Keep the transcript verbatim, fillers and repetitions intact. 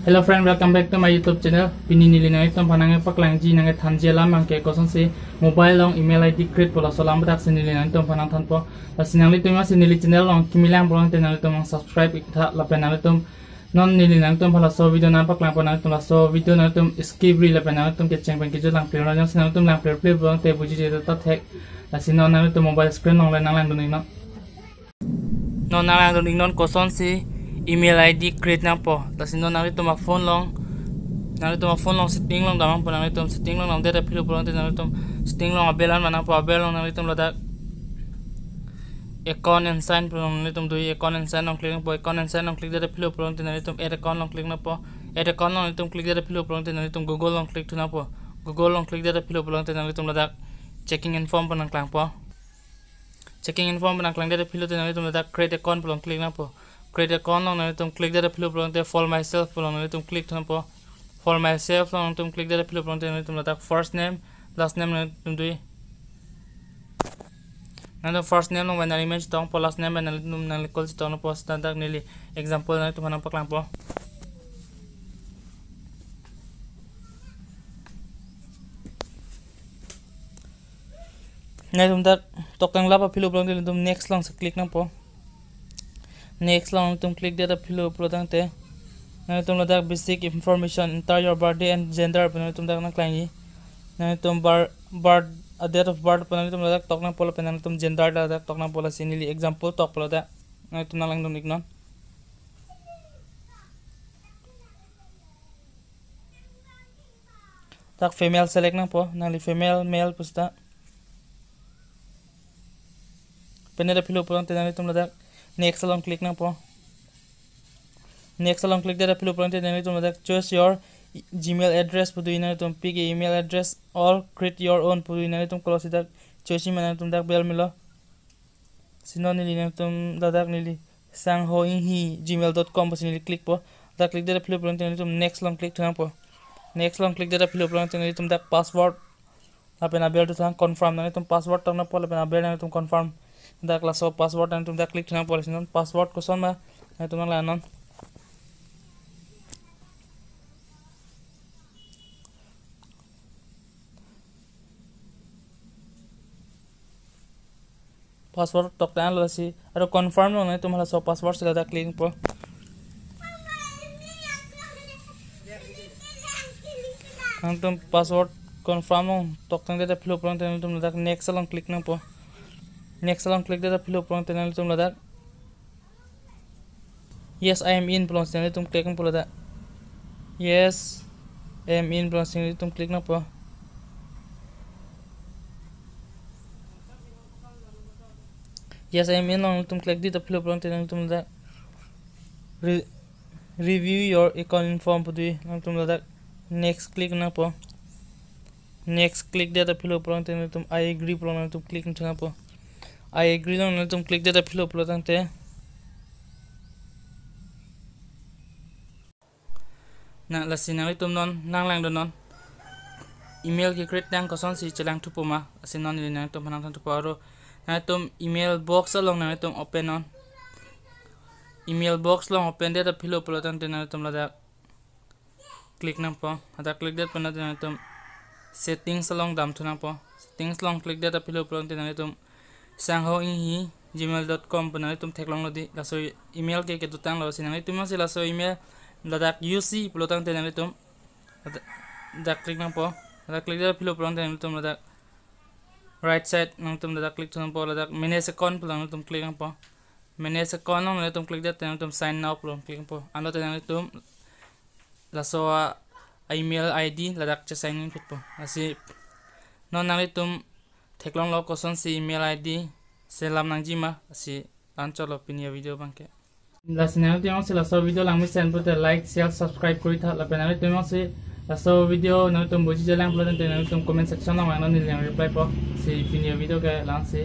Hello friend, welcome back to my YouTube channel. Pini neli nanglitum aphan nangpaklangji, nangthanji alam abangke kosonsi mobile along email I D create po laso alam dak si neli nanglitum aphan nangthanpo. Lasi nanglitum jongsi neli channel along kimi lang pulote nanglitum subscribe ik tha lapen nanglitum non neli nanglitum aphan laso video nangpaklangpo, nanglitum laso video nanglitum skip ri lapen nanglitum kecheng pen kejut lang pir, jongsi nanglitum lang pir pir pulote bujije ta thek. Lasi non nanglitum mobile screen along le nanglangdun iknon. Non nanglangdun iknon kosonsi email I D create nangpo. Lasi non nanglitum aphone along, nanglitum aphone along setting along damnangpo, nanglitum setting along damdet aphi lo pulote nanglitum setting along avail an mannangpo, avail along nanglitum ladak account and sign pu along nanglitum dui, account and sign along click nangpo, account and sign along click det aphi lo pulote nanglitum add account along click nangpo, add account along nanglitum click det aphi lo pulote nanglitum Google along click thu nangpo, Google along click det aphi lo pulote nanglitum ladak checking info pu nangklangpo. Checking info pu nangklangdet aphi lote nanglitum ladak create account pu along click nangpo. Create account along nanglitum click det aphi lo pulote for myself pu along nanglitum click thu nangpo. For myself along nanglitum click det aphi lo pulote nanglitum ladak first name, last name nanglitum dui. Nanglitum first name along binary match tongpo, last name binary nanglitum nangli call si tongpo, standard neli example nanglitum aphan nangpaklangpo. Nanglitum dak toktanglap aphi lo pulote nanglitum next along si click nangpo. Next along nanglitum click det aphi lo pulo tangte nanglitum ladak basic information, enter your birthday and gender pu nanglitum dak nangklangji. Nanglitum bar-, birth, a date of birth pu nanglitum ladak tok nangpo lapen nanglitum gender ladak tok nangpo, lasi neli example tokpo ladak, nanglitum nanglangdun iknon. Dak female select nangpo, nangli female, male pu seta. Pen det aphi lo pulote nanglitum ladak next along click nangpo. Next along click det aphi lo pulote nanglitum ladak choose your Gmail address pu dui, nanglitum pick a email address or create your own pu dui, nanglitum kolo si dak choose ma, nanglitum dak avail melo. Si non neli nanglitum ladak neli sangho inghi gmail dot com pusi neli click po. Dak click det aphi lo pulote nanglitum next along click thu nangpo. Next along click det aphi lo pulote nanglitum dak password lapen avail thu nang confirm, nanglitum password tok nangpo lapen avail nanglitum confirm. Dak laso password nanglitum dak click thu nangpo, lasi non password koson ma nanglitum nanglang non. Password toktan lo si, aro confirm along nanglitum halaso password si ladak click po. Nanglitum password confirm along toktan det aphi lo pulote nanglitum ladak next along click nangpo. Next along click det aphi lo pulote nanglitum ladak yes, I am in pu along si nanglitum click nangpo ladak. Yes, I am in pu along si nanglitum click nangpo. Yes, I am in along nanglitum click det aphi lo pulote nanglitum ladak re-, review your account info pu dui, nanglitum ladak next click nangpo. Next click det aphi lo pulote nanglitum I agree pu along nanglitum click nangpo. I agree along nanglitum click det aphi lo pulo tangte. Na lasi nanglitum non nanglangdun non. Email ke-create nang kosonsi chelang thupo ma, lasi non neli nanglitum aphan nangthan thupo aro. Nanglitum email box along nanglitum open non. Email box along open det aphi lo pulo tangte nanglitum ladak click nangpo. Ladak click det pen nanglitum settings along dam thu nangpo. Settings along click det aphi lo pulo tangte nanglitum sangho inghi gmail dot com pu nanglitum theklonglo di, laso email ke kedotang lo, si nanglitum si laso email ladak use pulo tangte nanglitum ladak click nangpo. Ladak click det aphi lo pulo tangte nanglitum ladak right side nanglitum ladak click thu nangpo, ladak manage account pu along nanglitum click nangpo. Manage account along nanglitum click det nanglitum sign now pu along click nangpo. Anlote nanglitum laso a, a email I D ladak che-sign in phitpo. Lasi non nanglitum theklonglo kosonsi email I D selam nangji ma, lasi la-anchot lo pini a-video abangke. Lasi nanglitum jongsi laso video langmesen pulote like, share, subscribe kori tha lapen nanglitum jongsi laso video nanglitum bujije lang pulo tangte nanglitum comment section along nanglang non, neli nang reply po. Si pini a-video ke la-ansi.